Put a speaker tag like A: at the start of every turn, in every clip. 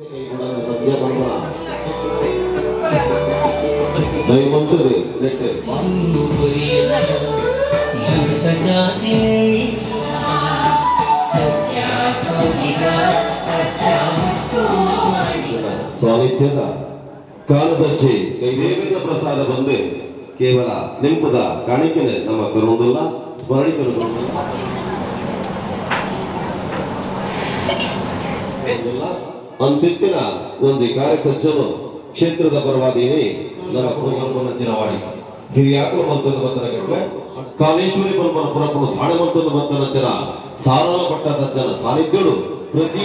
A: ಸತ್ಯ ಪಂಪನ ದೈವಂತದೆ ನೆಟ್ಟೆ ಸ್ವಾಮಿತ್ಯದ ಕಾಲದಜ್ಜಿ ಕೈದೇವೇಂದ್ರ ಪ್ರಸಾದ ಬಂದು ಕೇವಲ ನೆಂಪದ ಕಾಣಿಕೆನೆ ನಮ್ಮ ಕರುಣಲ್ಲ ಸ್ಮರಣಿಕರು ಅನ್ಸಿಟ್ಟಿನ ಒಂದು ಕಾರ್ಯಕರ್ತನು ಕ್ಷೇತ್ರದ ಪರವಾದೀನಿ ನಮ್ಮ ಕುಟುಂಬನಂಚಿನವಾಡಿ ಹಿರಿಯಾಕಲು ಮಂತೊಂದು ಬಂತನ ಗಟ್ಟಲೆ ಕಾಲೇಶ್ವರಿ ಪರಮನ ಪುರಪುಡು ಧಾಣ ಮಂತೊಂದು ಬಂತನಂಚಿನ ಸಾರಾಲ ಪಟ್ಟದ ಜನ ಸಾನ್ನಿಧ್ಯಗಳು ಪ್ರತಿ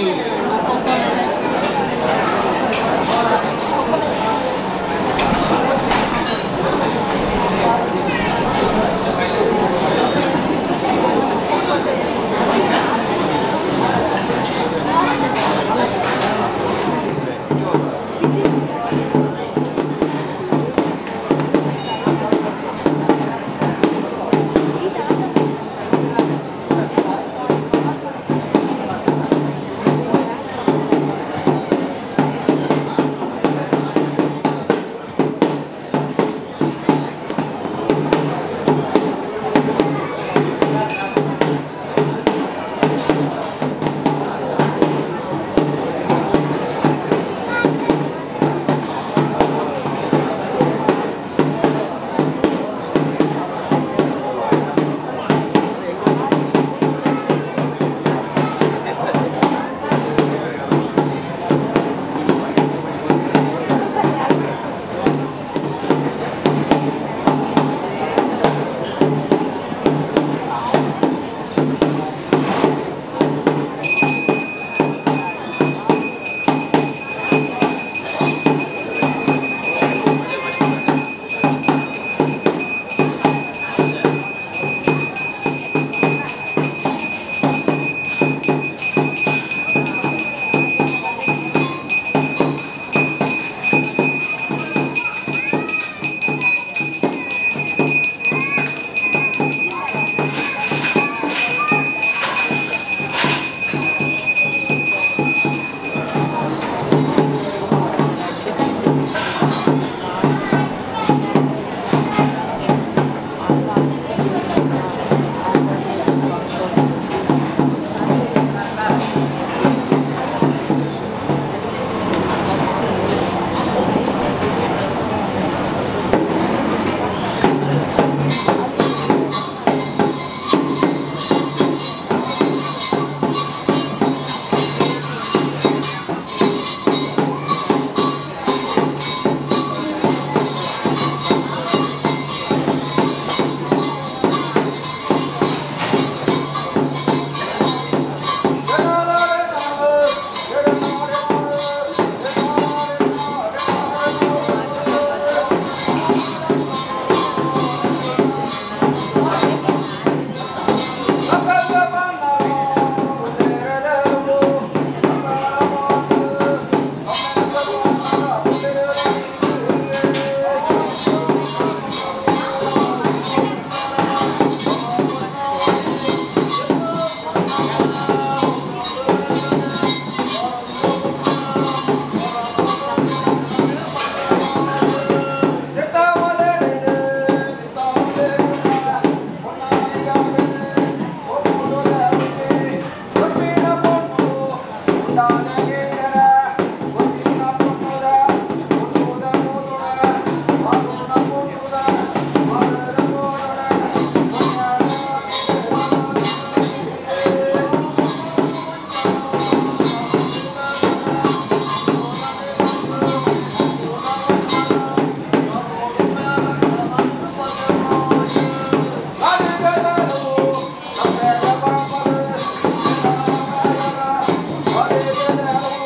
B: Thank you.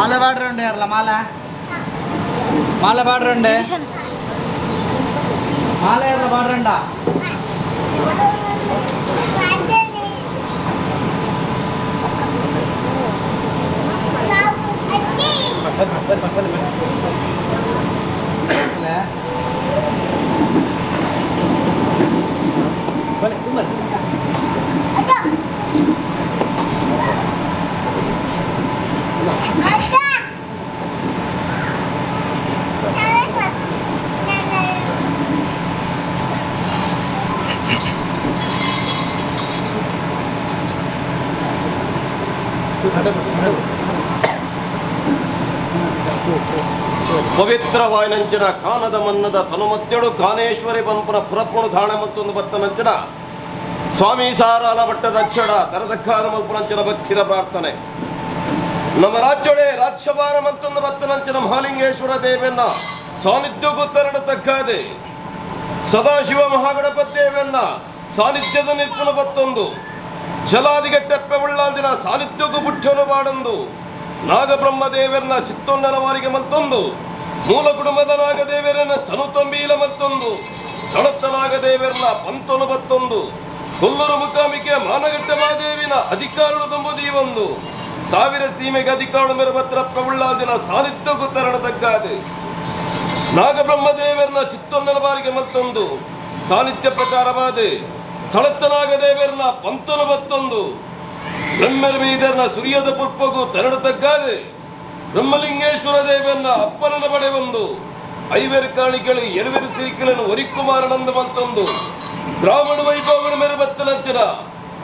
B: ಮಾಲೆ ಬಾಡ್ರಂಡೆ ಅಲ್ಲ ಮಾಲೆ ಮಾಲೆ ಬಾಡ್ರಂಡೆ ಮಾಲೆ ಯಾರ ಬಾಡ್ರಂಡ
A: ಪವಿತ್ರವಾಯಿನಂಚಿನ ಕಾನದ ಮನ್ನದ ತನುಮತ್ಯಡು ಕಾನೇಶ್ವರಿ ಪಂಪನ ಪುರಪ್ಪುಣ ಧಾಣ ಮತ್ತೊಂದು ಬತ್ತನಂಚಿನ ಸ್ವಾಮಿ ಸಾರಾಲ ಭಟ್ಟದ ಅಕ್ಷರ ತರದಕ್ಕಾದ ಮಲ್ಪುನಂಚಿನ ಭಕ್ತಿರ ಪ್ರಾರ್ಥನೆ. ನಮ್ಮ ರಾಜ್ಯಡೆ ರಾಜ್ಯಭಾರ ಮತ್ತೊಂದು ಬತ್ತನಂಚಿನ ಮಹಾಲಿಂಗೇಶ್ವರ ದೇವನ್ನ ಸಾನ್ನಿಧ್ಯಕ್ಕೂ ತರಣ ತಕ್ಕಾದೆ ಸದಾಶಿವ ಮಹಾಗಣಪತಿ ದೇವನ್ನ ಸಾನ್ನಿಧ್ಯದ ನಿರ್ಪುಣ ಬತ್ತೊಂದು ಜಲಾದಿಗಟ್ಟೆಪ್ಪೆ ಉಳ್ಳಾಂದಿನ ಸಾನ್ನಿಧ್ಯಕ್ಕೂ ಬುಟ್ಟನು ಬಾಡೊಂದು ನಾಗಬ್ರಹ್ಮ ದೇವರನ್ನ ಚಿತ್ತೊಂಡನ ವಾರಿಗೆ ಮಲ್ತೊಂದು ಮೂಲ ಕುಟುಂಬದ ನಾಗದೇವರನ್ನ ತನು ತಂಬೀಲ ಮತ್ತೊಂದು ತಳತ್ತ ನಾಗದೇವರನ್ನ ಪಂತನು ಬತ್ತೊಂದು ಕೊಲ್ಲೂರು ಮುಖಾಮಿಕೆ ಮಾನಗಟ್ಟ ಮಾದೇವಿನ ಅಧಿಕಾರಳು ತುಂಬುದೀ ಒಂದು ಸಾವಿರ ಸೀಮೆಗೆ ಅಧಿಕಾರಳು ಮೆರಬತ್ರ ಪ್ರವುಳ್ಳಾದಿನ ಸಾನ್ನಿಧ್ಯಕ್ಕೂ ತರಣ ತಗ್ಗಾದೆ ನಾಗಬ್ರಹ್ಮ ದೇವರನ್ನ ಚಿತ್ತೊಂಡನ ಬಾರಿಗೆ ಮತ್ತೊಂದು ಸಾನ್ನಿಧ್ಯ ಪ್ರಕಾರವಾದ ಸ್ಥಳತ್ತ ನಾಗದೇವರನ್ನ ಪಂತನು ಬತ್ತೊಂದು ಬ್ರಹ್ಮರ ಬೀದರ್ನ ಸೂರ್ಯದ ಪುರ್ಪಗೂ ತರಣ ತಗ್ಗಾದೆ ಬ್ರಹ್ಮಲಿಂಗೇಶ್ವರ ದೇವನ್ನ ಅಪ್ಪನನ ಬಡೆ ಒಂದು ಐವೇರು ಕಾಣಿಕೆಗಳು ಎರುವೆರು ಸಿರಿಕೆಗಳನ್ನು ಒರಿಕುಮಾರನಂದು ಬಂತೊಂದು ಬ್ರಾಹ್ಮಣ ವೈಭವನ ಮೇರೆ ಬತ್ತನಂಚಿನ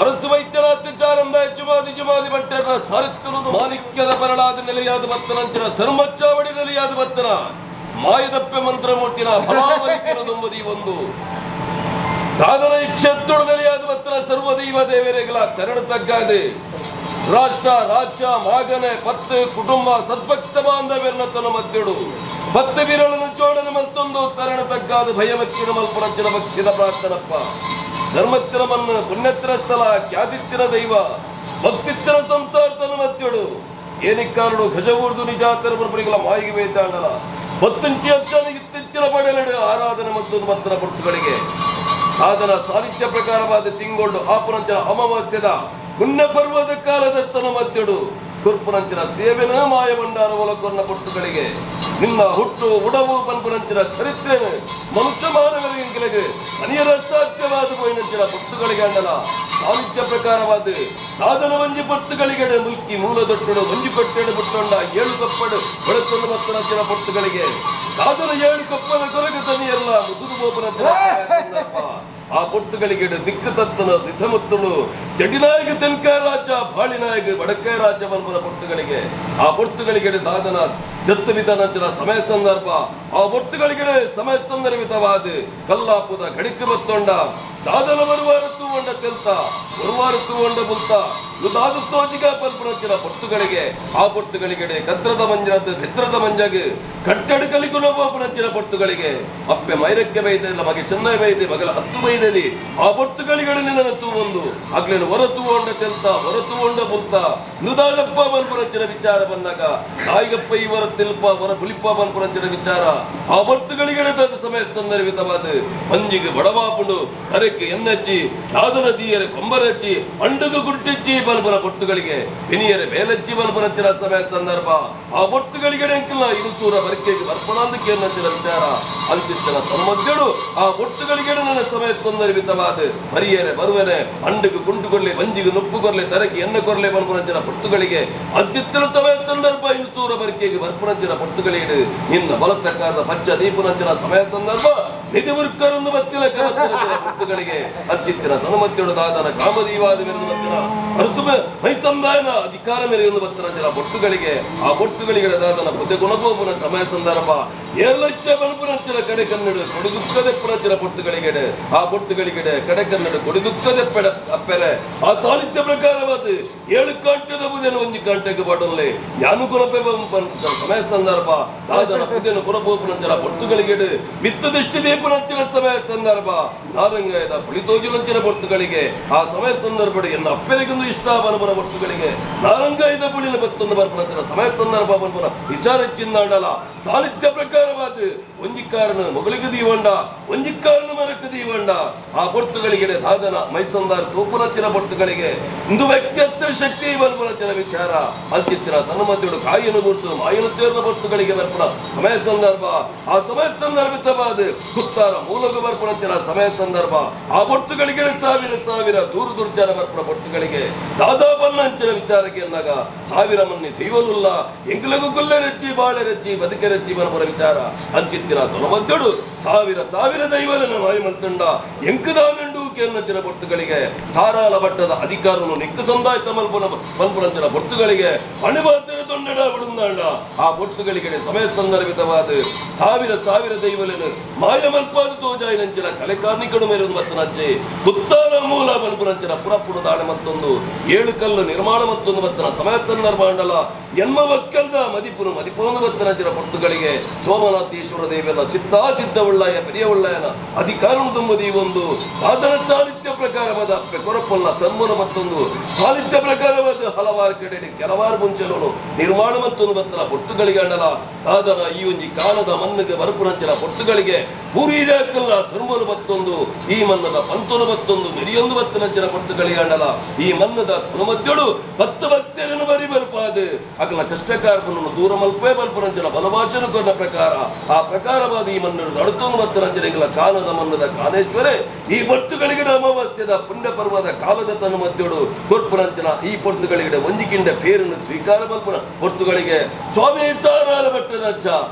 A: ಅರಸು ವೈದ್ಯನಾತ್ಯಚಾರಂದ ಜುಮಾದಿ ಜುಮಾದಿ ಭಟ್ಟರನ ಸಾರಿಸ್ತನು ಮಾಣಿಕ್ಯದ ಬರಳಾದ ನೆಲೆಯಾದ ಬತ್ತನಂಚಿನ ಧರ್ಮಚಾವಡಿ ನೆಲೆಯಾದ ಬತ್ತನ ಮಾಯದಪ್ಪೆ ಮಂತ್ರಮೂರ್ತಿನ ಫಲಾವಲಿಕೆನದೊಂಬುದಿ ಒಂದು ಸಾಧನ ಇಚ್ಛೆತ್ತೊಡು ನೆಲೆಯಾದ ಬತ್ತನ ಸರ್ವದೈವ ದೇವರೆಗಳ ತರಣ ತಗ್ಗಾದೆ ರಾಷ್ಟ್ರ ರಾಜ್ಯ ಮಾಗನೆ ಪತ್ತು ಕುಟುಂಬ ಸದ್ಭಕ್ತ ಬಾಂಧವ್ಯರನ್ನ ತನ್ನ ಮಧ್ಯಡು ಪತ್ತು ವೀರಳನ್ನು ಜೋಡನೆ ಮತ್ತೊಂದು ತರಣ ತಗ್ಗಾದ ಭಯವಕ್ಕಿನ ಮಲ್ಪುಣಂಚಿನ ಭಕ್ತಿದ ಪ್ರಾರ್ಥನಪ್ಪ. ಧರ್ಮತ್ತಿನ ಮನ್ನು ಪುಣ್ಯತ್ತಿನ ಸ್ಥಳ ಖ್ಯಾತಿತ್ತಿನ ದೈವ ಭಕ್ತಿತ್ತಿನ ಸಂಸಾರ ತನ್ನ ಮಧ್ಯಡು ಏನಿಕ್ಕಾರಡು ಗಜವೂರ್ದು ನಿಜಾತರ ಬರುಬರಿಗಳ ಮಾಯಿಗೆ ಬೇಯ್ತಾಂಡಲ ಬತ್ತಂಚಿ ಅಚ್ಚನಿಗೆ ಇತ್ತೆಚ್ಚಿನ ಪಡೆಯಲೆಡು ಆರಾಧನೆ ಮತ್ತು ಮತ್ತನ ಪುರ್ತುಗಳಿಗೆ ಸಾಧನ ಸಾಹಿತ್ಯ ಪ್ರಕಾರವಾದ ತಿಂಗೊಳ್ಳು ಆಪುನಂಚಿನ ಅಮಾವಾಸ್ಯದ ಪುಣ್ಯ ಪರ್ವದ ಕಾಲದ ತನ್ನ ಮಧ್ಯಡು ಕುರ್ಪುನಂಚಿನ ಸೇವೆನ ಮಾಯ ಭಂಡಾರ ಒಲಕೊನ್ನ ಪುರ್ತುಗಳಿಗೆ ನಿನ್ನ ಹುಟ್ಟು ಉಡವು ಪನ್ಪುನಂಚಿನ ಚರಿತ್ರೆನು ಮನುಷ್ಯ ಮಾನವರಿಗೆ ಅನಿಯರ ಸಾಧ್ಯವಾದ ಪೋಯಿನಂಚಿನ ಪುರ್ತುಗಳಿಗೆ ಅಂಡಲ ಸಾಹಿತ್ಯ ಪ್ರಕಾರವಾದ ಸಾಧನ ವಂಜಿ ಪುರ್ತುಗಳಿಗೆ ಮುಲ್ಕಿ ಮೂಲದೊಟ್ಟಡು ಮಂಜು ಪಟ್ಟೆಡು ಬುಟ್ಟೊಂಡ ಏಳು ಕಪ್ಪಡು ಬೆಳಕೊಂದು ಮತ್ತನಂಚಿನ ಪುರ್ತುಗಳಿಗೆ ಸಾಧನ ಏಳು ಕಪ್ಪದ ಕೊರಗು ತನಿಯಲ್ಲ ಮುದುರು ಗೋಪುರಂಚಿನ ಆ ಪೊಟ್ಟುಗಳಿಗೆ ದಿಕ್ಕು ತತ್ತನ ದಿಸಮತ್ತುಳು ಜಡಿನಾಯಕ ತೆನ್ಕ ರಾಜ್ಯ ಬಾಳಿನಾಯಕ ಬಡಕ ರಾಜ್ಯ ಬನ್ಪುರ ಪೊಟ್ಟುಗಳಿಗೆ ಆ ಪೊಟ್ಟುಗಳಿಗೆ ದಾದನ ದತ್ತು ವಿಧಾನಂತರ ಸಮಯ ಸಂದರ್ಭ ಆ ಪೊಟ್ಟುಗಳಿಗೆ ಸಮಯ ಸಂದರ್ಭಿತವಾದ ಕಲ್ಲಾಪುದ ಗಡಿக்கு ಬತ್ತೊಂಡ ದಾದನ ಬರುವಾರ ತೂವಂಡ ತೆಲ್ತ ಬರುವಾರ ತೂವಂಡ ಬುಲ್ತ ದಾದ ತೋಜಿಗ ಪಲ್ಪುರಂಚಿನ ಪೊಟ್ಟುಗಳಿಗೆ ಆ ಪೊಟ್ಟುಗಳಿಗೆ ಕತ್ರದ ಮಂಜನದ ಬೆತ್ರದ ಮಂಜಾಗ ಕಟ್ಟಡಕಲಿ ಗುಣಬೋಪುರಂಚಿನ ಪೊಟ್ಟುಗಳಿಗೆ ಅಪ್ಪೆ ಮೈರಕ್ಕೆ ಬೈದೆ ಮಗೆ ಚೆನ್ನೈ ಬೈದೆ ಮಗಲ ಹತ್ತು ಬೈದಲ್ಲಿ ಆ ಪೊಟ್ಟುಗಳಿಗೆ ನಿನ್ನ ತೂವೊಂದು ಆಗ್ಲೇನು ಹೊರ ತೂವಂಡ ತೆಲ್ತ ಹೊರ ತೂವಂಡ ಬುಲ್ತ ನುದಾದಪ್ಪ ಬನ್ಪುರಂಚಿನ ವಿಚಾರ ಬಂದಾಗ ತಾಯಿಗಪ್ಪ ಇವರ ತಿಲ್ಪ ಹೊರ ಬುಲಿಪ್ಪ ಬನ್ಪುರಂಚಿನ ವಿಚಾರ ಆ ಪೊಟ್ಟುಗಳಿಗೆ ತನ್ನ ಸಮಯ ಸಂದರ್ಭಿತವಾದ ಮಂಜಿಗೆ ಬಡವಾಪುಂಡು ತರಕ್ಕೆ ಎನ್ನಚ್ಚಿ ದಾದನ ತೀಯರೆ ಕೊಂಬರಚ್ಚಿ ಅಂಡುಗು ಗುಟ್ಟಿಚ್ಚಿ ಬನ್ಪುರ ಪೊಟ್ಟುಗಳಿಗೆ ಬೆನಿಯರೆ ಮೇಲಚ್ಚಿ ಬನ್ಪುರಂಚಿನ ಸಮಯ ಸಂದರ್ಭ ಆ ಪೊಟ್ಟುಗಳಿಗೆ ಅಂಕಿಲ್ಲ ಇರುಸೂರ ಬರಕೆಗೆ ಬರ್ಪಣಾಂದಕ್ಕೆ ಎನ್ನಚ್ಚಿನ ವಿಚಾರ ಅಂತಿತ್ತನ ತಮ್ಮದ್ದೆಡು ಆ ಪೊಟ್ಟುಗಳಿಗೆ ನನ್ನ ಸಮಯ ಸಂದರ್ಭಿತವಾದ ಬರಿಯರೆ ಬರುವನೆ ಅಂಡುಗು ಗುಂಡು ಕೊರ್ಲೆ ಮಂಜಿಗೆ ನುಪ್ಪು ಕೊರ್ಲೆ ತರಕ್ಕೆ ಎಣ್ಣೆ ಕೊರ್ಲೆ ಬನ್ಪುರಂಚಿನ ಪೊಟ್ಟುಗಳಿಗೆ ಅಂತಿತ್ತನ ಸಮಯ ಸಂದರ್ಭ ಇನ್ನು ತೂರ ಬರಕೆಗೆ ಬರ್ಪುರಂಚಿನ ಪೊಟ್ಟುಗಳಿಗೆ ನಿನ್ನ ಬಲತಕ್ಕಾದ ಪಚ್ಚ ದೀಪನಂಚಿನ ಸಮಯ ಸಂದರ್ಭ ನಿಧಿ ಉರ್ಕರೊಂದು ಬತ್ತಿಲ ಕಲತ್ತಿನ ಪೊಟ್ಟುಗಳಿಗೆ ಅಚ್ಚಿತ್ತಿನ ಸನುಮತ್ಯೊಡು ದಾದನ ಕಾಮದೀವಾದ ಮೆರೆದು ಬತ್ತಿನ ಅರಸುಮ ಮೈಸಂದಾಯನ ಅಧಿಕಾರ ಮೆರೆಯೊಂದು ಬತ್ತಿನ ಜನ ಪೊಟ್ಟುಗಳಿಗೆ ಆ ಪೊಟ್ಟುಗಳಿಗೆ ದಾದನ ಬುದ್ಧ ಗುಣಗೋಪುನ ಸಮಯ ಸಂದರ್ಭ ಏಳು ಲಕ್ಷ ಬಲ್ಪುನಂಚಿನ ಕಡೆ ಕನ್ನಡ ಕೊಡುಗುಕ್ಕದೆ ಪುನಂಚಿನ ಪೊಟ್ಟುಗಳಿಗೆ ಆ ಪೊಟ್ಟುಗಳಿಗೆ ಕಡೆ ಕನ್ನಡ ಕೊಡುಗುಕ್ಕದೆ ಪೆಡ ಅಪ್ಪೆರೆ ಆ ಸಾಹಿತ್ಯ ಪ್ರಕಾರವಾದ ಏಳು ಕಾಂಟದ ಬುದೆನ ಒಂದು ಕಾಂಟಕ್ಕೆ ಬಾಡೊಲ್ಲೆ ಯಾನು ಗುಣಪೆ ಸಮಯ ಸಂದರ್ಭ ದಾದನ ಬುದೆನ ಗುಣಗೋಪುನಂಚಿನ ಪೊಟ್ಟುಗಳಿಗೆ ಮಿತ್ತ ದೃಷ್ಟಿ ದೀಪನಂಚಿನ ಸಮಯ ಸಂದರ್ಭ ನಾರಂಗದ ಪುಳಿತೋಜುನಂಚಿನ ಪೊಟ್ಟುಗಳಿಗೆ ಆ ಸಮಯ ಸಂದರ್ಭ ಎನ್ನ ಅಪ್ಪೆರೆಗೊಂದು ಇಷ್ಟ ಬರಬರ ವಸ್ತುಗಳಿಗೆ ನಾರಂಗಾಯದ ಪುಳಿನ ಬತ್ತೊಂದು ಬರ್ಪುನ ಸಮಯ ಸಂದರ್ಭ ಬನ್ಪುನ ವಿಚಾರ ಚಿಂದಾಂಡಲ ಸಾನ್ನಿಧ್ಯ ಪ್ರಕಾರವಾದ ಒಂಜಿಕಾರನ ಮೊಗಳಿಗೆ ದೀವಂಡ ಒಂಜಿಕಾರನ ಮರಕ್ಕೆ ದೀವಂಡ ಆ ಪೊರ್ತುಗಳಿಗೆ ದಾದನ ಮೈಸಂದಾರ ತೋಪುನತ್ತಿನ ಪೊರ್ತುಗಳಿಗೆ ಇಂದು ವ್ಯಕ್ತಿತ್ವ ಶಕ್ತಿ ಬಲ್ಪುನತ್ತಿನ ವಿಚಾರ ಅಂಚಿತ್ತಿನ ತನ್ನ ಮಧ್ಯಡು ಕಾಯಿನ ಗುರುತು ಮಾಯಿನ ತೇರ್ನ ಪೊರ್ತುಗಳಿಗೆ ಬರ್ಪುನ ಸಮಯ ಸಂದರ್ಭ ಆ ಸಮಯ ಸಂದರ್ಭವಾದ ಕುತ್ತಾರ ಮೂಲಕ ಬರ್ಪುನತ್ತಿನ ಸಮಯ ಸಂದರ್ಭ ಆ ಪೊರ್ತುಗಳಿಗೆ ಸಾವಿರ ಸಾವಿರ ದೂರ ದುರ್ಜನ ಬರ್ಪುನ ಪೊರ್ತುಗಳಿಗೆ ದಾದಾ ಬನ್ನಂಚಿನ ವಿಚಾರಕ್ಕೆ ಎನ್ನಾಗ ಸಾವಿರ ಮನ್ನಿ ದೈವಲುಲ್ಲ ಎಂಗ್ಲಗು ಗುಲ್ಲೆ ರಚ್ಚಿ ಬಾಳೆ ರಚ್ಚಿ ಬದುಕೆ ರಚ್ಚಿ ಬರಬರ ವಿಚಾರ ಅಂಚಿತ್ತಿನ ತೊಲಮದ್ದಡು ಸಾವಿರ ಸಾವಿರ ದೈವಲನ ಮಾಯ ಮಲ್ತಂಡ ಎಂಕದಾನಂಡು ಕೇರ್ನಂಚಿನ ಪೊರ್ತುಗಳಿಗೆ ಸಾರಾಲ ಬಟ್ಟದ ಅಧಿಕಾರನು ನಿಕ್ಕ ಸಂದಾಯ ಮಲ್ಪುನ ಮಲ್ಪುನಂಚಿನ ಪೊರ್ತುಗಳಿಗೆ ಅಣಿಬಾತರ ತೊಂದಡ ಬಿಡುಂದಾಂಡ ಆ ಪೊರ್ತುಗಳಿಗೆ ಸಮಯ ಸಂದರ್ಭಿತವಾದ ಸಾವಿರ ಸಾವಿರ ದೈವಲನು ಮಾಯ ಮಲ್ಪಾದ ತೋಜಾಯಿನಂಚಿನ ಕಲೆಕಾರ್ನಿಕಡು ಮೇರು ಮತ್ತನಂಚೆ ಕುತ್ತಾರ ಮೂಲ ಮಲ್ಪುನಂಚಿನ ಪುರಪುಡು ದಾಳೆ ಮತ್ತೊಂದು ಏಳು ಕಲ್ಲು ನಿರ್ಮಾಣ ಮತ್ತೊಂದು ಬತ್ತನ ಸಮಯ ಸಂದರ್ಭಾಂಡಲ ಎನ್ಮ ಒಕ್ಕಲ್ದ ಮದಿಪುನು ಮದಿಪೋನು ಬತ್ತನಂಚಿನ ಪೊರ್ತುಗಳಿಗೆ ಸೋಮನಾಥೇಶ್ವರ ದೇವನ ಚಿತ್ತಾಚಿತ್ತ ಉಳ್ಳಾಯ ಪೆರಿಯ ಉಳ್ಳಾಯನ ಅಧಿಕಾರನು ತುಂಬುದಿ ಒಂದು ಸಾಧನ ಸಾಹಿತ್ಯ ಪ್ರಕಾರವಾದ ಕೊರಪೊಲ್ಲ ತಮ್ಮನ ಮತ್ತೊಂದು ಸಾಹಿತ್ಯ ಪ್ರಕಾರವಾದ ಹಲವಾರು ಕಡೆ ಕೆಲವಾರು ಮುಂಚೆಲೋನು ನಿರ್ಮಾಣ ಮತ್ತೊಂದು ಬತ್ತನ ಪೊರ್ತುಗಳಿಗೆ ಅಣ್ಣಲ ಸಾಧನ ಈ ಒಂಜಿ ಕಾಲದ ಮಣ್ಣಿಗೆ ಬರಪುನಂಚಿನ ಪೊರ್ತುಗಳಿಗೆ ಪೂರೀರಾಕಲ್ಲ ಧರ್ಮನು ಮತ್ತೊಂದು ಈ ಮನ್ನದ ಪಂತನು ಮತ್ತೊಂದು ಮೆರಿಯೊಂದು ಬತ್ತನಂಚಿನ ಪೊರ್ತುಗಳಿಗೆ ಅಣ್ಣಲ ಈ ಮನ್ನದ ತುಣಮದ್ಯಡು ಪತ್ತು ಭಕ್ತರನ್ನು ಬರಿ ಬರ್ಪಾದು ಅಗಲ ಕಷ್ಟಕಾರಪನ್ನು ದೂರ ಮಲ್ಪೇ ಬಲ್ಪುರಂಚಿನ ಬಲವಾಚನ ಕೊನ್ನ ಪ್ರಕಾರ ಆ ಪ್ರಕಾರವಾದ ಈ ಮನ್ನರು ನಡುತ್ತೊಂದು ಬತ್ತನಂಚಿನ ಕಾಲದ ಮನ್ನದ ಕಾಲೇಶ್ವರೇ ಈ ಪೊರ್ತುಗಳಿಗೆ ಅಮಾವಾಸ್ಯದ ಪುಣ್ಯ ಪರ್ವದ ಕಾಲದ ತನ್ನ ಮಧ್ಯಡು ಕೊರ್ಪುರಂಚಿನ ಈ ಪೊರ್ತುಗಳಿಗೆ ಒಂಜಿಕಿಂಡ ಪೇರನ್ನು ಸ್ವೀಕಾರ ಮಲ್ಪುನ ಪೊರ್ತುಗಳಿಗೆ ಸ್ವಾಮಿ ಸಾರಾಲ ಭಟ್ಟದ ಅಜ್ಜ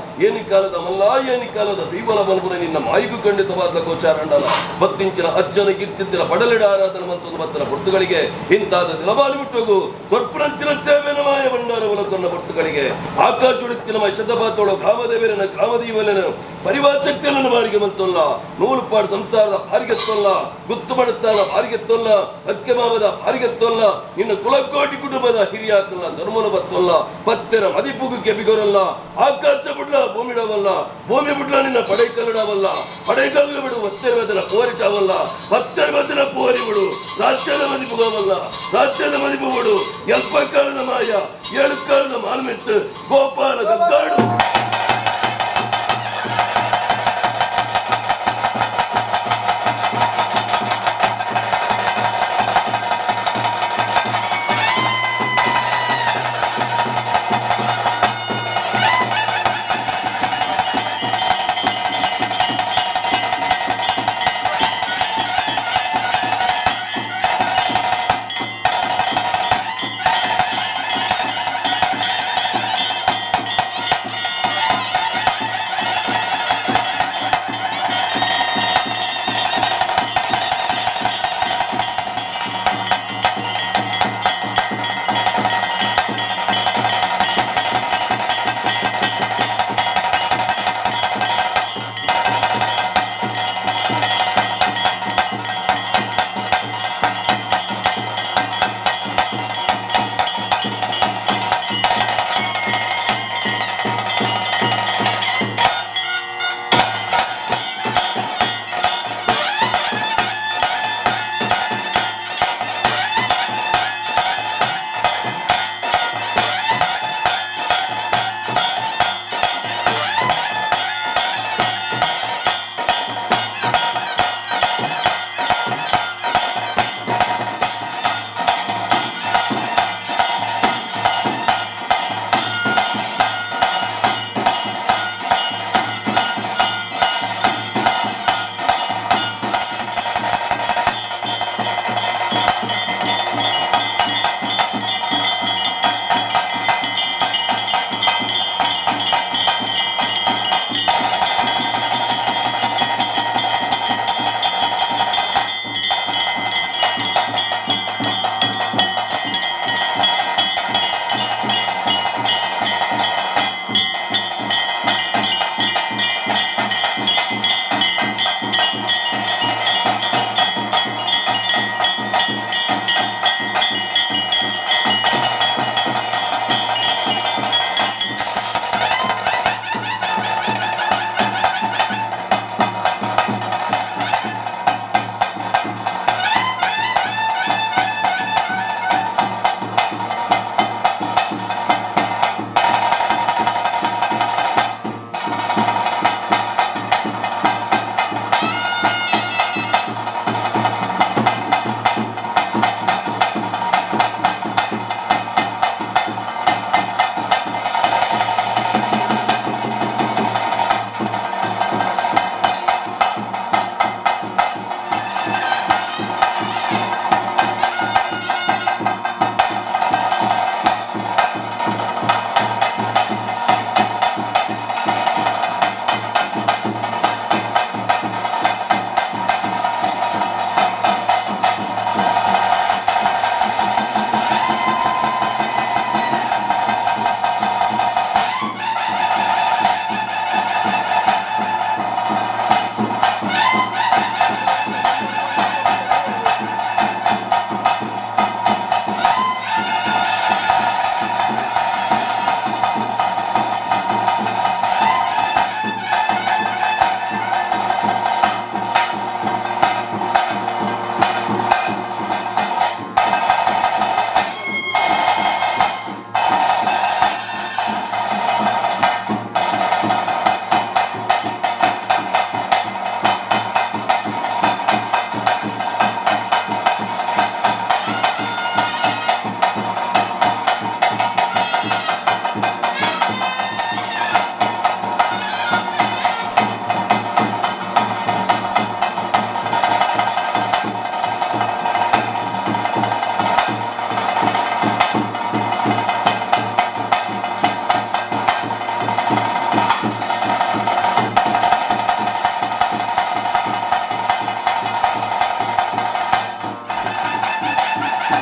A: ಏನಿ ಕಾಲದ ಮಲ್ಲ ಏನಿ ಕಾಲದ ದೈವಲ ಮಲ್ಪುನ ನಿನ್ನ ಮಾಯಿಗೂ ಖಂಡಿತವಾದ ಗೋಚಾರಂಡಲ ಬತ್ತಿಂಚಿನ ಅಜ್ಜನ ಗಿತ್ತಿದ್ದಿನ ಬಡಲಿಡ ಆರಾಧನೆ ಮತ್ತೊಂದು ಬತ್ತನ ಪೊರ್ತುಗಳಿಗೆ ಇಂತಾದ ದಿನಬಾಲಿ ಬಿಟ್ಟೋಗು ಕೊರ್ಪುರಂಚಿನ ಸೇವೆನ ಮಾಯ ಭಂಡಾರ ಕೊನ್ನ ಪೊರ್ತುಗಳಿಗೆ ಆಕಾಶ ಉಡುತ್ತಿನ ಮೈ ಶತಪಾತೋಳು ಗ್ರಾಮದೇವರನ ಗ್ರಾಮದೀವಲನ ಪರಿವಾರ ಶಕ್ತಿಯನ್ನು ಬಾರಿಗೆ ಬಂತೊಲ್ಲ ನೂಲುಪಾಡು ಸಂಸಾರದ ಬಾರಿಗೆತ್ತೊಲ್ಲ ಗುತ್ತು ಬಡತಾನ ಬಾರಿಗೆತ್ತೊಲ್ಲ ಅಕ್ಕೆ ಮಾವದ ಬಾರಿಗೆತ್ತೊಲ್ಲ ನಿನ್ನ ಕುಲಕೋಟಿ ಕುಟುಂಬದ ಹಿರಿಯಾಕಲ್ಲ ಧರ್ಮನ ಬತ್ತೊಲ್ಲ ಪತ್ತೆರ ಮದಿಪುಗು ಕೆಬಿಗೊರಲ್ಲ ಆಕಾಶ ಬುಡ್ಲ ಭೂಮಿಡವಲ್ಲ ಭೂಮಿ ಬುಡ್ಲ ನಿನ್ನ ಪಡೈಕಲ್ಲಿಡವಲ್ಲ ಪಡೈಕಲ್ಲು ಬಿಡು ಒತ್ತೆರ ಬದಲ ಪೋರಿಟಾವಲ್ಲ ಪತ್ತೆರ ಬದಲ ಪೋರಿ ಬಿಡು ರಾಜ್ಯದ ಮದಿಪುಗವಲ್ಲ ರಾಜ್ಯದ ಮದಿಪು ಬಿಡು ಎಲ್ಪ ಕಾಲದ ಮಾಯ ಏಳು ಕಾಲದ ಮಾಲ್ಮೆಟ್ಟು ಗೋಪಾಲ ಕಕ್ಕಾಡು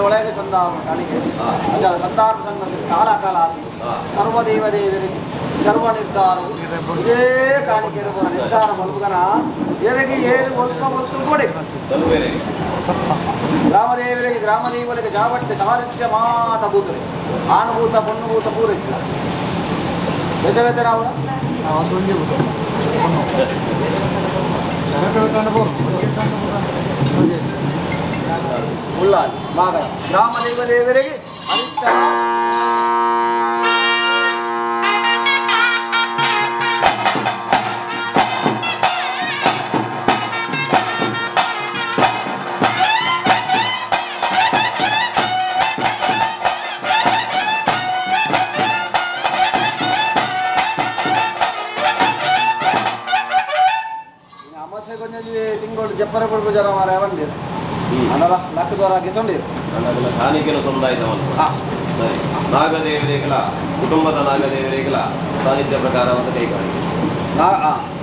B: ಒಳಗೆ ಸಂಧಾರ ಕಾಣಿಕೆ ಅದರ ಸಂಧಾರ ಸಂಘದಲ್ಲಿ ಕಾಲ ಕಾಲ ಸರ್ವದೇವ ದೇವರಿಗೆ ಸರ್ವ ನಿರ್ಧಾರ ಇದೇ ಕಾಣಿಕೆ ಇರಬಹುದು ನಿರ್ಧಾರ ಮಲ್ಪುಗನ ಏರಿಗೆ ಏರು ಒಲ್ಪ ಒಲ್ತು ಕೊಡೆ ಗ್ರಾಮದೇವರಿಗೆ ಗ್ರಾಮದೇವರಿಗೆ ಜಾವಟ್ಟೆ ಸಾರಥ್ಯ ಮಾತ ಭೂತರೆ ಆನುಭೂತ ಪೊನ್ನುಭೂತ ಪೂರೈಸಿದ ಬೇತೆ ಬೇತೆ ನಾವು ಉಳ್ಳಾಲ್ ಮಾಗಳ ಗ್ರಾಮದೇವ ದೇವರಿಗೆ ಅನಿಷ್ಟ ತಿಂಗಳು ಜಪ್ಪರ ಕೊಡುವ ಜನ ಮಾರ ಬಂದಿರು ಅನರ ಲಕ್ಕದವರಾಗಿ ತೊಂದಿರು
A: ಕಾಣಿಕೆಯನ್ನು ಸಂದಾಯಿತವನ್ನು ನಾಗದೇವರಿಗಳ ಕುಟುಂಬದ ನಾಗದೇವರಿಗಳ ಸಾನ್ನಿಧ್ಯ ಪ್ರಕಾರವನ್ನು ಕೈಗಾರಿಕೆ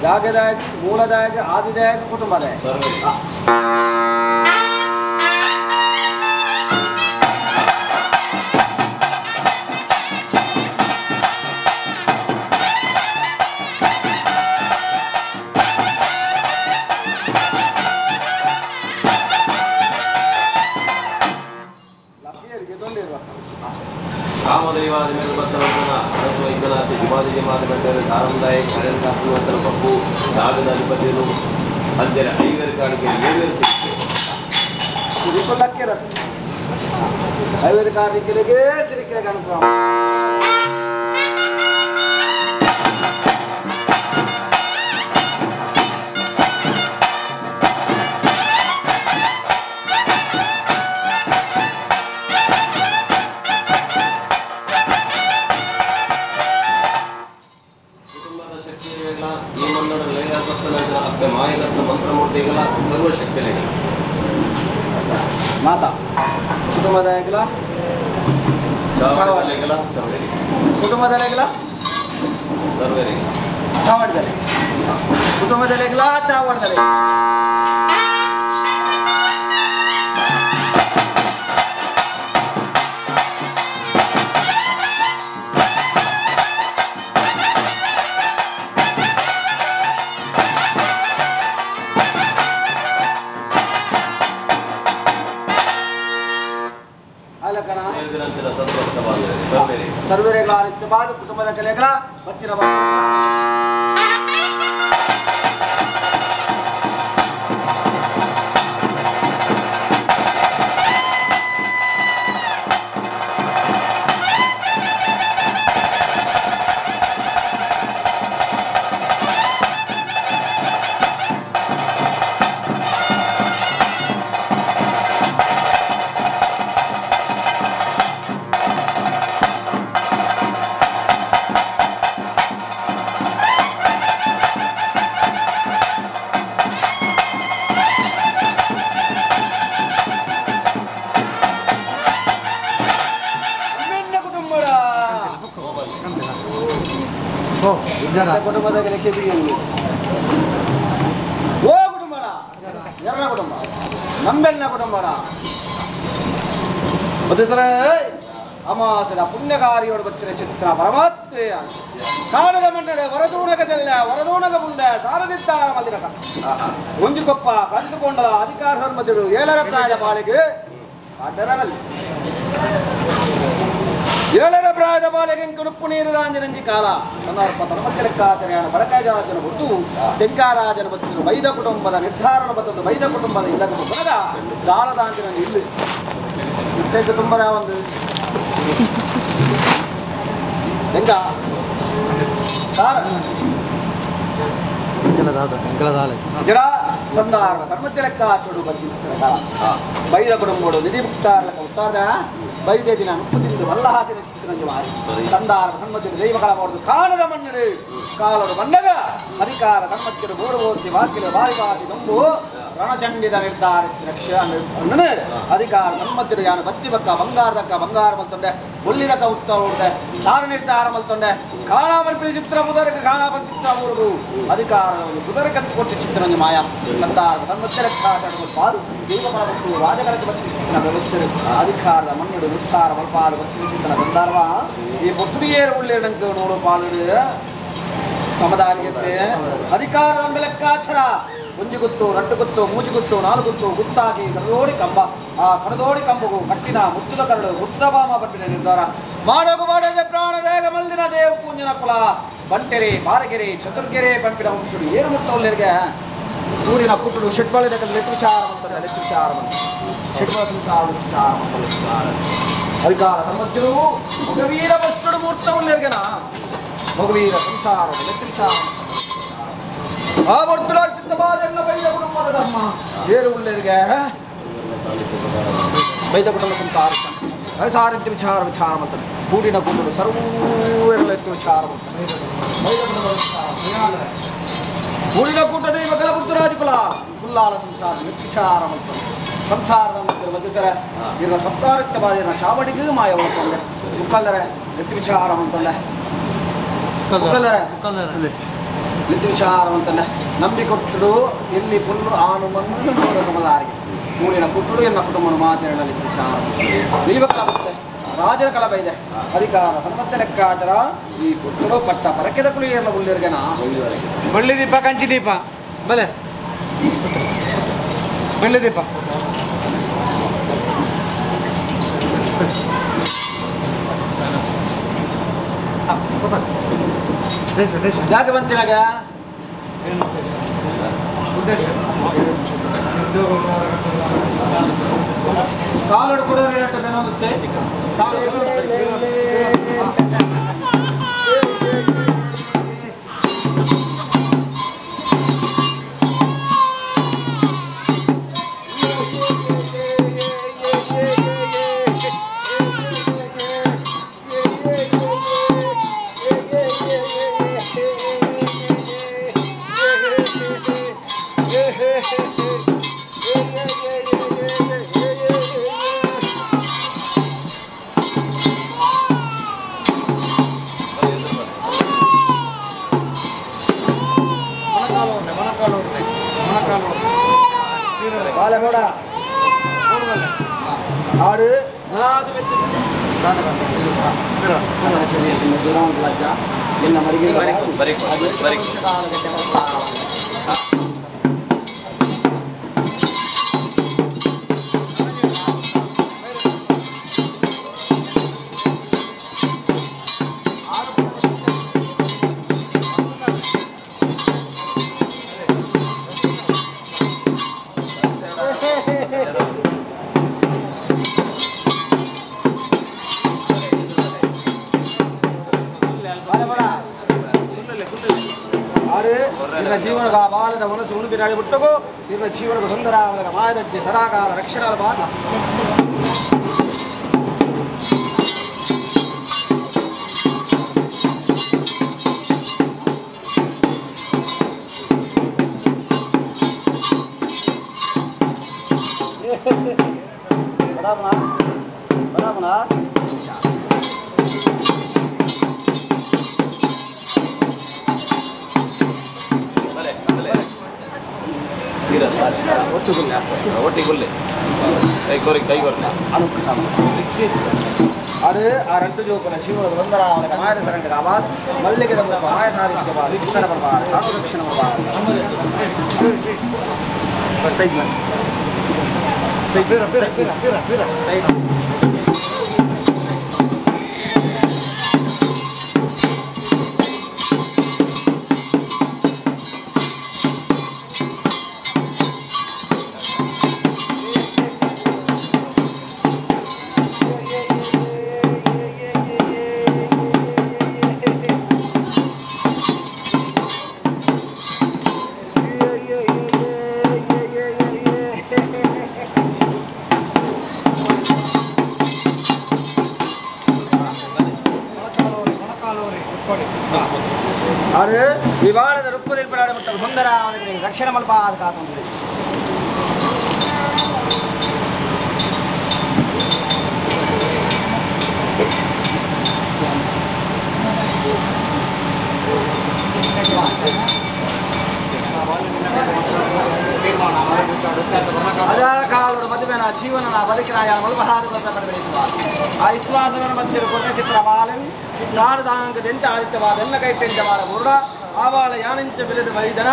B: ಜಾಗದಾಯಕ ಮೂಲದಾಯಕ ಆದಿದಾಯಕ ಕುಟುಂಬದಾಯಕ
A: ಅಂಜನೆ ಐವರು ಕಾಣಿಕೆ ಏಳು
B: ಐವರು ಕಾಣಿಕೆಗೆ ಸಿರಿಕೆ ಕಾಣುತ್ತ ಮಾತಾ ಕುಟುಂಬದಾಯಕಲ ಕುಟುಂಬದಲೆಗಲ ಚಾವಡಿದಲೆ ಕುಟುಂಬದಲೆಗಲ ಚಾವಡಿದಲೆ ಸರ್ವರೆಗಳ ನಿತ್ಯವಾದ ಕುಟುಂಬದ ಕಲೆಗಳ ಬತ್ತಿನ ಕುಟುಂಬದ ಓ ಕುಟುಂಬಣ ಎರಡ ಕುಟುಂಬ ನಂಬೆಣ್ಣ ಕುಟುಂಬಣ ಅಮಾಸನ ಪುಣ್ಯಕಾರಿಯೋಡು ಬತ್ತಿನ ಚಿತ್ರ ಪರಮಾತ್ಮೆಯ ಕಾಣದ ಮಂಡಳೆ ವರದೂನಗದಲ್ಲ ವರದೂನಗ ಮುಂದೆ ಸಾರದಿತ್ತ ಮದಿರಕ ಒಂಜಿಕೊಪ್ಪ ಕಂದುಕೊಂಡಲ ಅಧಿಕಾರ ಧರ್ಮದಿಡು ಏಳರ ಪ್ರಾಯದ ಬಾಳಿಗೆ ಆಟರಗಲ್ಲಿ ಏಳರ ಪ್ರಾಯದ ಬಾಳಿಗೆ ಕುಡುಪು ನೀರು ರಾಂಜನಂಜಿ ಕಾಲ ಸನ್ನರ್ಪ ತನಮಕ್ಕಲೆಕ್ಕಾಚರೆಯಾನ ಬಡಕಾಯರಾಜನ ಹೊತ್ತು ತೆಂಕಾರಾಜನ ಬತ್ತಿನ ಬೈದ ಕುಟುಂಬದ ನಿರ್ಧಾರಣ ಬತ್ತದ್ದು ಬೈದ ಕುಟುಂಬದ ಇಲ್ಲಕ ಬರದ ದಾರದಾಂಜಿನ ಇಲ್ಲಿ ಇಟ್ಟಕ್ಕೆ ತುಂಬರ ಒಂದು ಹೆಂಗ ಸಾರ ಜಡ ಸಂದಾರ ಧರ್ಮತಿಲಕ್ಕ ಚೋಡು ಬಂದಿಸ್ತಾರೆ ಕಾಲ ಬೈದ ಕುಟುಂಬಡು ನಿಧಿ ಮುಕ್ತಾರಲಕ ಉತ್ತಾರದ ಬೈದೆ ದಿನ ಮುಪ್ಪು ವಲ್ಲ ಹಾಕಿನ ಚಿತ್ರರಂಜ ಮಾರಿ ಸಂದಾರ ಸನ್ಮತಿರು ದೈವ ಕಾಲ ಮಾಡುದು ಕಾಣದ ಮಣ್ಣಡು ಕಾಲರು ಮಣ್ಣಗ ಅಧಿಕಾರ ಧರ್ಮತಿರು ಬೋಡು ಬೋರ್ತಿ ವಾಕಿಲು ಬಾರಿ ಬಾರಿ ದೊಂಬು ರಣಚಂಡಿದ ನಿರ್ಧಾರ ಅಧಿಕಾರ ನಮ್ಮತ್ತಿರು ಯಾನು ಬತ್ತಿ ಬಕ್ಕ ಬಂಗಾರದಕ್ಕ ಬಂಗಾರ ಮಲ್ತೊಂಡೆ ಒಳ್ಳಿದಕ್ಕ ಉತ್ಸವ ಉಂಡೆ ತಾನು ನಿರ್ಧಾರ ಮಲ್ತೊಂಡೆ ಕಾಣಾಮಲ್ಪಿನ ಚಿತ್ರ ಬುದರಕ ಕಾಣಾಮಲ್ ಚಿತ್ರ ಊರುಗು ಅಧಿಕಾರ ಬುದರಕಂತ ಕೊಟ್ಟ ಚಿತ್ರ ಮಾಯ ಸಂತಾರ ತನ್ಮತ್ಯ ಪಾದು ದೀಪಮಲ ಮತ್ತು ರಾಜಕರಕ್ಕೆ ಬತ್ತಿ ಚಿತ್ರನ ವ್ಯವಸ್ಥೆ ಅಧಿಕಾರದ ಮಣ್ಣುಡು ಮುತ್ತಾರ ಮಲ್ಪಾರು ಬತ್ತಿ ಚಿತ್ರನ ಗಂಧಾರ್ವ ಈ ಪೊತ್ತುಡಿಯೇರು ಉಳ್ಳೇಡಂಕ ನೋಡು ಪಾಲುಡು ಸಮದಾರಿಗೆ ಅಧಿಕಾರದ ಲೆಕ್ಕಾಚಾರ ಒಂಜಿ ಗುತ್ತು ರಟ್ಟು ಗುತ್ತು ಮೂಜಿ ಗುತ್ತು ನಾಲ್ಕು ಗುತ್ತು ಗುತ್ತಾಗಿ ಕಣದೋಡಿ ಕಂಬ ಆ ಕಣದೋಡಿ ಕಂಬಗೂ ಕಟ್ಟಿನ ಮುತ್ತುದ ಕರಡು ಮುತ್ತಬಾಮ ಪಟ್ಟಿನ ನಿರ್ಧಾರ ಮಾಡೋಗು ಮಾಡದೆ ಪ್ರಾಣದೇಗ ಮಲ್ದಿನ ದೇವ ಪೂಂಜನ ಕುಲ ಬಂಟೆರೆ ಬಾರಗೆರೆ ಚತುರ್ಗೆರೆ ಬಂಪಿನ ವಂಶುಡು ಏರು ಮುತ್ತವಲ್ಲರಿಗೆ ಊರಿನ ಕುಟ್ಟುಡು ಷಟ್ಬಳಿದ ಲೆಕ್ಕಾಚಾರ ಮಂತಾರೆ ಲೆಕ್ಕಾಚಾರ ಷಟ್ಬಳ ಸಂಸಾರ ವಿಚಾರ ಅಧಿಕಾರ ಸಂಬಂಧಿರು ಮಗುವೀರ ಬಸ್ತುಡು ಮೂರ್ತವಲ್ಲರಿಗೆನಾ ಮಗುವೀರ ಸಂಸಾರ ಲೆಕ್ಕಾಚಾರ ಆ ಬರ್ತುಡಾರ್ ಚಿತ್ತವಾದ ಬೈದ ಕುಟುಂಬದ ಧರ್ಮ ಏರು ಉಳ್ಳರಿಗೆ ಬೈದ ಕುಟುಂಬ ಸಂಸಾರ ಸಾರಿತ್ಯ ವಿಚಾರ ವಿಚಾರ ಮತ್ತು ಕೂಡಿನ ಕುಟುಂಬ ಸರ್ವರೆಲ್ಲ ವಿಚಾರ ಬೈದ ಕುಟುಂಬ ಕೂಡಿನ ಕೂಟ ದೈವ ಕಲಪುತ್ತರಾಜ ಕುಲ ಕುಲ್ಲಾಲ ಸಂಸಾರ ವಿಚಾರ ಮತ್ತು ಸಂಸಾರದ ಮಧ್ಯೆ ಮಧ್ಯಸರ ಇದರ ಸಪ್ತಾರಿತ್ಯವಾದ ಚಾವಡಿಗೂ ಮಾಯ ಒಳಕೊಂಡೆ ಮುಕ್ಕಲ್ಲರೆ ನೆತ್ತಿ ವಿಚಾರ ಅಂತಂಡೆ ಮುಕ್ಕಲ್ಲರೆ ನಿತ್ಯ ವಿಚಾರ ಅಂತಂಡೆ ನಂಬಿ ಕೊಟ್ಟರು ಎಲ್ಲಿ ಪುಲ್ಲು ಆನು ಮಣ್ಣು ನೋಡ ಸಮದಾರಿಗೆ ಊರಿನ ಕುಟ್ಟುಡು ಎನ್ನ ಕುಟುಂಬನ ಮಾತೇಳಲಿ ವಿಚಾರ ದೈವ ಕಲಬತ್ತೆ ರಾಜನ ಕಲಬ ಇದೆ ಅಧಿಕಾರ ಸನ್ಮತ್ತೆ ಲೆಕ್ಕಾಚಾರ ಈ ಕುಟ್ಟುಡು ಪಟ್ಟ ಪರಕೆದ ಕುಳಿಯಲ್ಲ ಉಳ್ಳಿರ್ಗೆನಾ
C: ಬಳ್ಳಿ ದೀಪ ಕಂಚಿ ದೀಪ ಬಲೆ ಬೆಳ್ಳಿ ದೀಪ
B: ಯಾಕೆ ಬಂತಿನಾಗ ಕಾಲಡು ಕೂಡ ಏನೋಗುತ್ತೆ ಬಾಲಗೌಡ ಆಡು ಜೀವನದ ಬಾಲದ ಮನಸ್ಸು ಉಣುಬಿನಾಡಿ ಹುಟ್ಟಗೋ ಇವರ ಜೀವನದ ಸುಂದರ ಮಾಯದಜ್ಜೆ ಸದಾಕಾಲ ರಕ್ಷಣಾ ಬಾಲ ಬರಾಬನ ಬರಾಬನ ಅದು ಆ రెండు ಜೋಕುಲ ಜೀವನದ ಒಂದರ ಮಾಯದ ಸರಂಗ ಆವಾಜ್ ಮಲ್ಲಿಗೆದ ಮಾಯಧಾರಿತ್ಯವಾದ ಉತ್ತರ ಬರಬಾರ ದಕ್ಷಿಣ ಬರಬಾರ ಅದು ವಿವಾಹದ ರೂಪದಲ್ಲಿ ಸುಂದರ ರಕ್ಷಣೆ ಮಲ್ಪ ಕಾತುಂದಿದೆ. ಅದರ ಕಾಲದ ಮದುವೆನ ಜೀವನನ ಬದುಕಿನ ಆ ವಿಶ್ವಾಸನ ಮಧ್ಯೆ ಕೊಟ್ಟ ಚಿತ್ರ ಬಾಲನ್ ನಾರದಾಂಗದೆಂತ ಆದಿತ್ಯವಾದ ಎಲ್ಲ ಕೈಟೆಂಜವಾದ ಬುರುಡ ಆವಾಲ ಯಾನಂಚ ಬಿಲದ ವೈದನ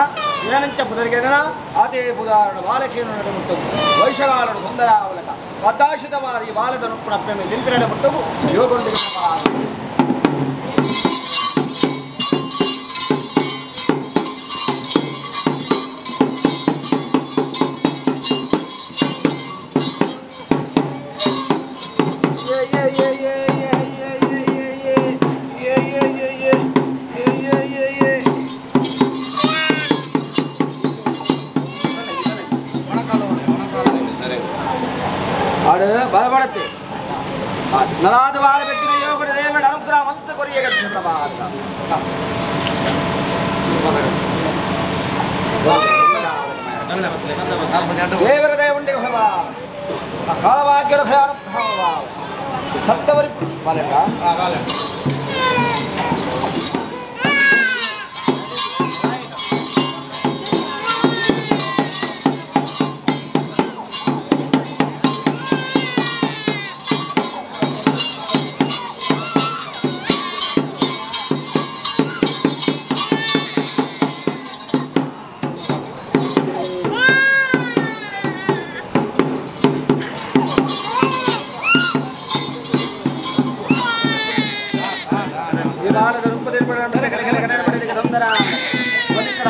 B: ಯಾನಂಚ ಪುದರಿಗೆದನ ಆತೇ ಬುಧಾರಣ ಬಾಲಕೇನು ನಡೆಮುಟ್ಟವು ವೈಶಗಾಲನು ಸುಂದರಾವಲಕ ಬದ್ದಾಶಿತವಾದ ಈ ಬಾಲದ ನುಪ್ಪುನ ದಿಂಪಿನ ಮುಟ್ಟವು ಯೋಗೊಂಡಿಗೆ ಬಲಪಡತ್ತೆ ನಲಾದ ವಾರ ಬೆಕ್ಕಿನ ಯೋಗದ ದೇವರ ಅನುಗ್ರಹ ಮಂತ್ರ ಕೊರಿಯ ದೇವರ ದಯವುಂಡೆ ಭವ ಕಾಲವಾಕ್ಯದ ಅನುಗ್ರಹ ಸಪ್ತವರಿ ಬಾಲಕ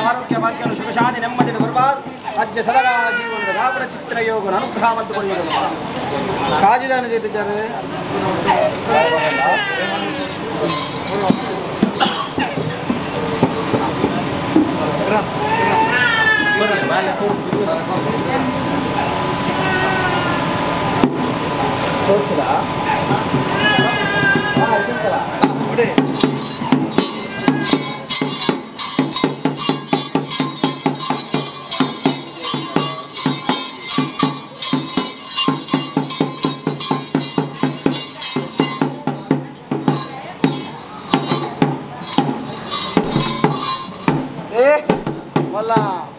B: ಆರೋಗ್ಯ ಭಾಗ್ಯನು ಸುಖಶಾಂತಿ ನೆಮ್ಮದಿ ಬರಬಾರ್ದು ಅಜ್ಜ ಸದಾ ಜೀವನದ ಗಾಪುರ ಚಿತ್ರ ಯೋಗನ ಅನುಗ್ರಹ ಮತ್ತು ಕಾಜಿದಾನ ಜೊತೆ ತೋರಿಸಿದ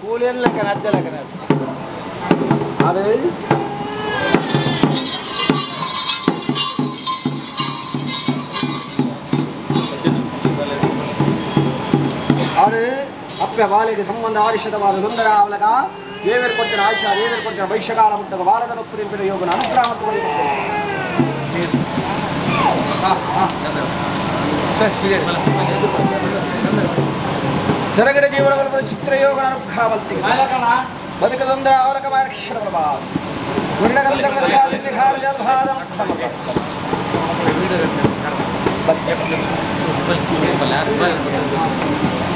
B: ಕೂಲಿಯನ್ನು ಲೆಕ್ಕ ಅಜ್ಜ ಲೆಕ್ಕನ ಅದು ಅದು ಅಪ್ಪೆ ಬಾಲೆಗೆ ಸಂಬಂಧ ಆರಿಷದವಾದ ಸುಂದರ ಅವಲಗ ದೇವರು ಕೊಡ್ತಾನೆ ಆಯುಷ ದೇವರು ಕೊಡ್ತಾನೆ ವೈಶ್ಯಕಾಲ ಮುಟ್ಟದ ಬಾಲದ ನೊಪ್ಪು ತಿಂಪಿನ ಯೋಗನ ಅನುಗ್ರಹ ಮತ್ತು ಸರಗಡ ಜೀವನವನ್ನು ಚಿತ್ರಯೋಗನ ಅನುಗ್ರಹ ಬಲ್ತಿ ಬದುಕದೊಂದರ ಅವಲಕമായ ರಕ್ಷಣ ಪ್ರಭಾವ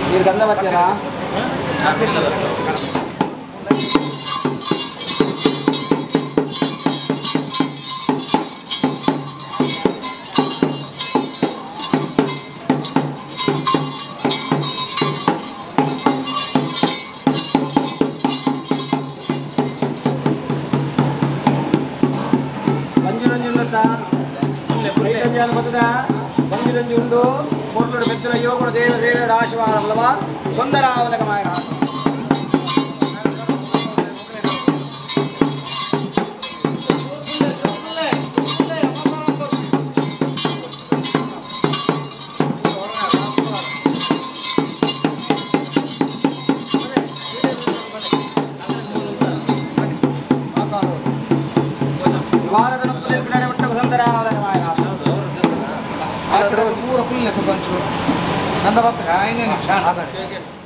B: ನೀರು ಗಂಧ ಬತ್ತೀರಾ ಬಂದಿರಂಜಿ ಉಂಡು ಪೊರ್ಲುಡು ಮೆಚ್ಚುನ ಯೋಗುಡು ದೇವ ದೇವರ ಆಶೀರ್ವಾದ ಅಲ್ಲವಾ ತೊಂದರಾವಲಕಮಾಯ
C: ಪೂರ ಫುಲ್ ನಂದ ಬರ್ತದೆ.